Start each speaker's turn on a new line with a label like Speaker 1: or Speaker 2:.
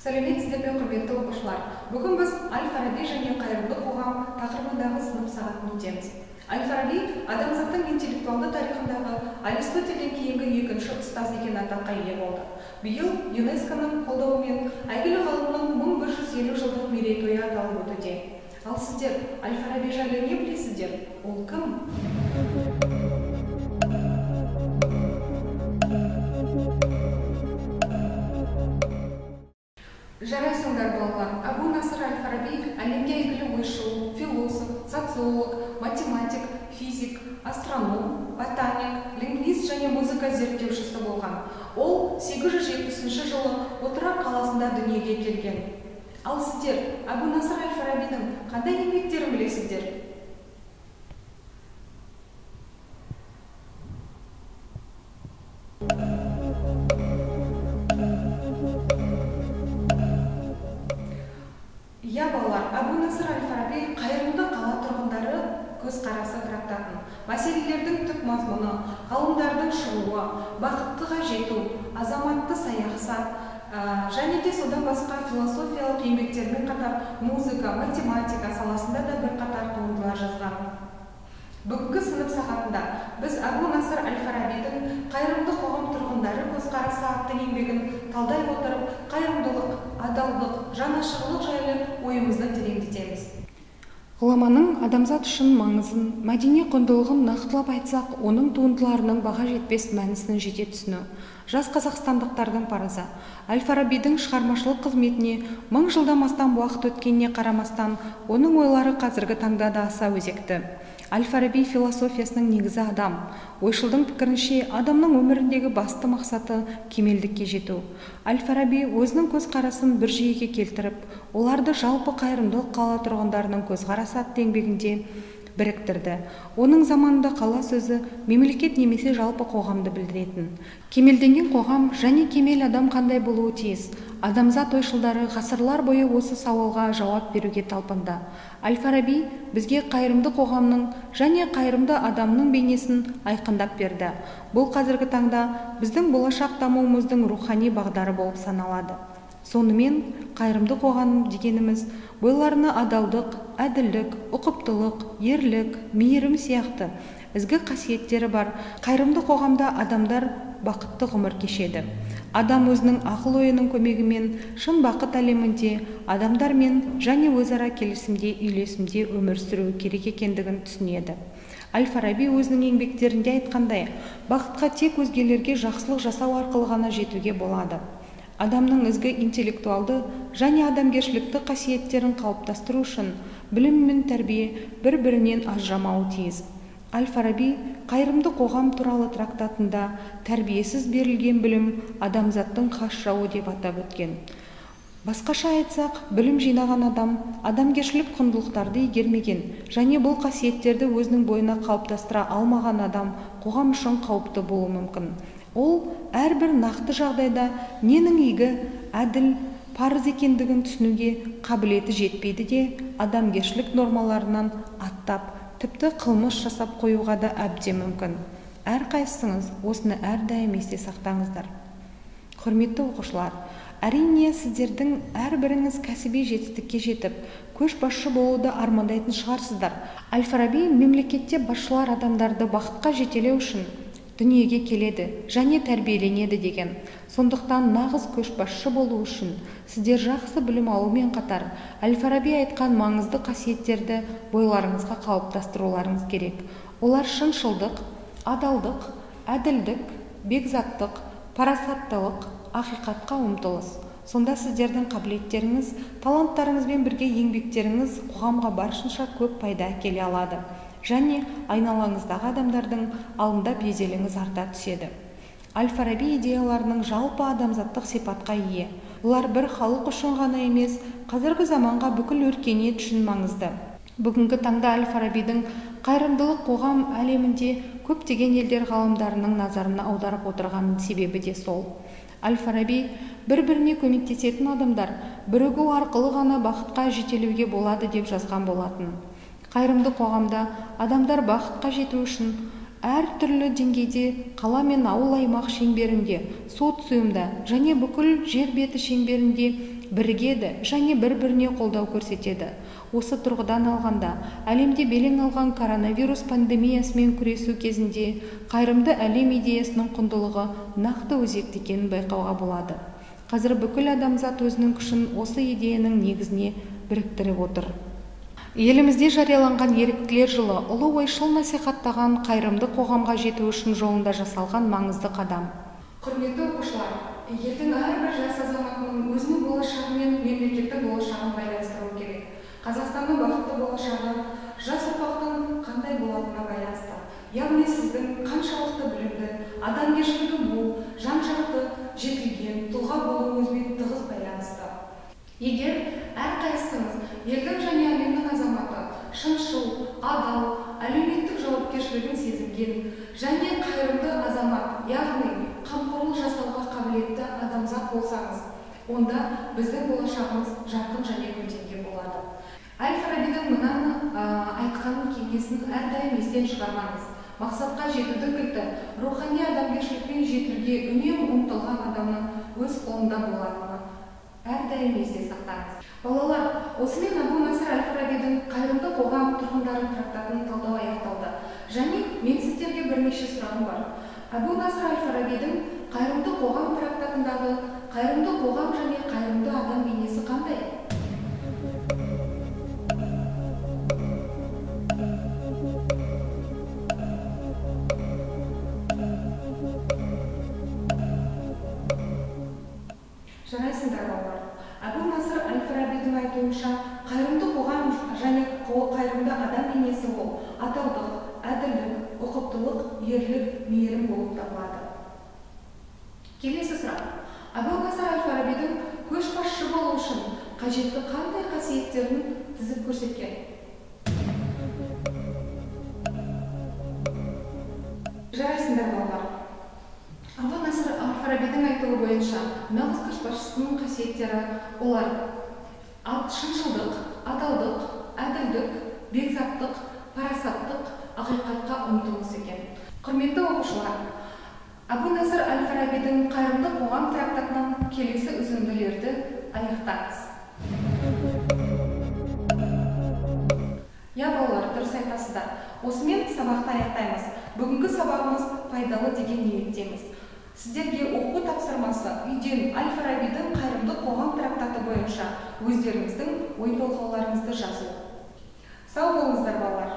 Speaker 1: Сәлеметсіздер ме, құрметті оқушылар! Бүгін біз Әл-Фараби және қайырымды қоғам тақырыбындағы сынып сағатын өтеміз. Әл-Фараби адамзаттың интеллектуалды тарихындағы Аристотельден кейінгі екінші ұстаз деген атаққа ие болды. Биыл ЮНЕСКО-ның қолдауымен әйгілі ғалымның 1150 жылдық мерейтойы аталып өтуде. Ал сіздер Әл-Фараби жайлы не білесіздер? Ол кім? Жарайсыңдар, балалар! Әбу Насыр Әл-Фараби әлемге әйгілі ойшыл, философ, социолог, математик, физик, астроном, ботаник, лингвист және музыка зерттеушісі болған. Ол 870 жылы Отырар қаласында дүниеге келген. Ал сіздер Әбу Насыр Әл-Фарабидің қандай еңбектерін білесіздер? Иә, балалар, Әбу Насыр Әл-Фараби қайырымды қала тұрғындары көзқарасы трактатын, мәселелердің түп мазмұны, ғалымдардың шығуы, бақыттыға жету, азаматты саясат, және де содан басқа философиялық еңбектермен қатар музыка, математика саласында да бірқатар туындылар жазған. Бүгінгі сынып сағатында біз Әбу Насыр Әл-Фарабидің қайырымды қоғам тұрғындары көзқарасы атты еңбегін талдай отырып, қайырымдылық, адалдық, жанашырлық жайлы ойымызды тереңдетеміз.
Speaker 2: Ғұламаның адамзат үшін маңызын, мәдени құндылығын нақтылап айтсақ, оның туындыларының баға жетпес мәнісін жете түсіну. Жас қазақстандықтардың парызы. Әл-Фарабидің шығармашылық қызметіне 1000 жылдан астам уақыт өткеніне қарамастан, оның ойлары қазіргі таңда да аса өзекті. Әл-Фараби философиясының негізі адам. Ойшылдың пікірінше, адамның өміріндегі басты мақсаты кемелдікке жету. Әл-Фараби өзінің көзқарасын бір жүйеге келтіріп, оларды жалпы қайырымдылық қала тұрғындарының көзқарасы атты еңбегінде біріктірді. Оның заманында қала сөзі мемлекет немесе жалпы қоғамды білдіретін. Кемелденген қоғам және кемел адам қандай болуы тиіс? Адамзат ойшылдары ғасырлар бойы осы сауалға жауап беруге талпынды. Әл-Фараби бізге қайырымды қоғамның және қайырымды адамның бейнесін айқындап берді. Бұл қазіргі таңда біздің болашақ дамуымыздың рухани бағдары болып саналады. Сонымен, қайырымды қоғам дегеніміз бойларына адалдық, әділдік, ұқыптылық, ерлік, мейірім сияқты ізгі қасиеттері бар қайырымды қоғамда адамдар бақытты ғұмыр кешеді. Адам өзінің ақыл-ойының көмегімен шын бақыт әлемінде адамдармен және өзара келісімде, үйлесімде өмір сүруі керек екендігін түсінеді. Әл-Фараби өзінің еңбектерінде айтқандай, бақытқа тек өзгелерге жақсылық жасау арқылы ғана жетуге болады. Адамның ізгі интеллектуалды және адамгершілікті қасиеттерін қалыптастыру үшін білім мен тәрбие бір-бірінен ажырамауы тиіс. Әл-Фараби қайырымды қоғам туралы трактатында тәрбиесіз берілген білім адамзаттың хас жауы деп атап өткен. Басқаша айтсақ, білім жинаған адам адамгершілік құндылықтарды игермеген және бұл қасиеттерді өзінің бойына қалыптастыра алмаған адам қоғам үшін қауіпті болуы мүмкін. Ол әрбір нақты жағдайда ненің игі, әділ, парыз екендігін түсінуге қабілеті жетпейді де, адамгершілік нормаларынан аттап, тіпті қылмыс жасап қоюға да әбден мүмкін. Әрқайсыңыз осыны әрдайым есте сақтаңыздар. Құрметті оқушылар, әрине сіздердің әрбіріңіз кәсіби жетістікке жетіп, көшбасшы болуды армандайтын шығарсыздар. Әл-Фараби мемлекетте басшылар адамдарды бақытқа жетелеу үшін дүниеге келеді және тәрбиеленеді деген. Сондықтан нағыз көшбасшы болу үшін сіздер жақсы білім алумен қатар Әл-Фараби айтқан маңызды қасиеттерді бойларыңызға қалыптастыруларыңыз керек. Олар шыншылдық, адалдық, әділдік, бекзаттық, парасаттылық, ақиқатқа ұмтылыс. Сонда сіздердің қабілеттеріңіз, таланттарыңызбен бірге еңбектеріңіз қоғамға баршынша көп пайда әкеле алады және айналаңыздағы адамдардың алдында беделіңіз арта түседі. Әл-Фараби идеяларының жалпы адамзаттық сипатқа ие. Олар бір халық үшін ғана емес, қазіргі заманға бүкіл өркениет үшін маңызды. Бүгінгі таңда Әл-Фарабидің қайырымдылық қоғам әлемінде көптеген елдер ғалымдарының назарын аударып отырғанының себебі де сол. Әл-Фараби бір-біріне көмектесетін адамдар бірігу арқылы ғана бақытқа жетелеуге болады деп жазған болатын. Қайырымды қоғамда адамдар бақытқа жету үшін әр түрлі деңгейде қала мен ауыл аймақ шеңберінде, социумда және бүкіл жер беті шеңберінде бірігеді және бір-біріне қолдау көрсетеді. Осы тұрғыдан алғанда, әлемде белең алған коронавирус пандемиясымен күресу кезінде қайырымды әлем идеясының құндылығы нақты өзекті екенін байқауға болады. Қазір бүкіл адамзат өзінің күшін осы идеяның негізіне біріктіріп отыр. Елімізде жарияланған еріктілер жылы ұлы ойшыл насихаттаған қайырымды қоғамға жету үшін жолында жасалған маңызды қадам. Құрметті оқушылар, елдің әрбір жас азаматының өзінің болашағы мен мемлекеттің болашағын байланыстыру керек. Қазақстанның бақытты болашағы жас ұрпақтың қандай болатынына байланысты. Яғни сіздің қаншалықты білімді, адамгершілігі мол, жан-жақты жетілген тұлға болуыңызбен тығыз байланысты. Егер әрқайсыңыз елдің және әлемнің азаматы, шыншыл, адал, әлеуметтік жауапкершілігін сезінген және қайырымды азамат, яғни қамқорлық жасауға қабілетті адамзат болсаңыз, онда біздің болашағымыз жарқын және гүлденген болады. Әл-Фарабидің мынаны айтқан кеңесін әрдайым естен шығармаңыз. Мақсатқа жетудің кілті рухани адамгершілікпен жетуге үнемі ұмтылған адамның өз қолында болатыны әрдайым есте сақтаңыз. Балалар, осымен Әбу Насыр әл-Фарабидің қайырымды қоғам тұрғындары трактатының талдауы аяқталды. Және мен сіздерге бірнеше сұрағым бар. Әбу Насыр әл-Фарабидің қайырымды қоғам трактатындағы қайырымды қоғам және қайырымды адам бейнесі қандай? Жарайсыңдар, балалар. Әбу Насыр әл-Фарабидің айтуынша, қайырымды қоғам және қайырымды адам бейнесі ол адалдық, әділдік, ұқыптылық, ерлік, мейірім болып табылады. Келесі сұрақ. Әбу Насыр әл-Фарабидің көшбасшы болу үшін қажетті қандай қасиеттерін тізіп көрсеткен? Жарайсыңдар, балалар. Әбу Насыр әл-Фарабидің айтуы бойынша, нағыз көшбасшысының қасиеттері олар шыншылдық, адалдық, әділдік, бекзаттық, парасаттық, ақиқатқа ұмтылыс екен. Құрметті оқушылар, Әбу Насыр әл-Фарабидің қайырымды қоғам трактатынан келесі үзінділерді аяқтаңыз. Я, балалар, дұрыс айтасыздар. Осымен сабақты аяқтаймыз. Бүгінгі сабағымыз пайдалы деген ниеттеміз. Сіздерге оқу тапсырмасы үйден әл-Фарабидің қайырымды қоғам трактаты бойынша өздеріңіздің ой толғауларыңызды жазу. Сау болыңыздар, балалар.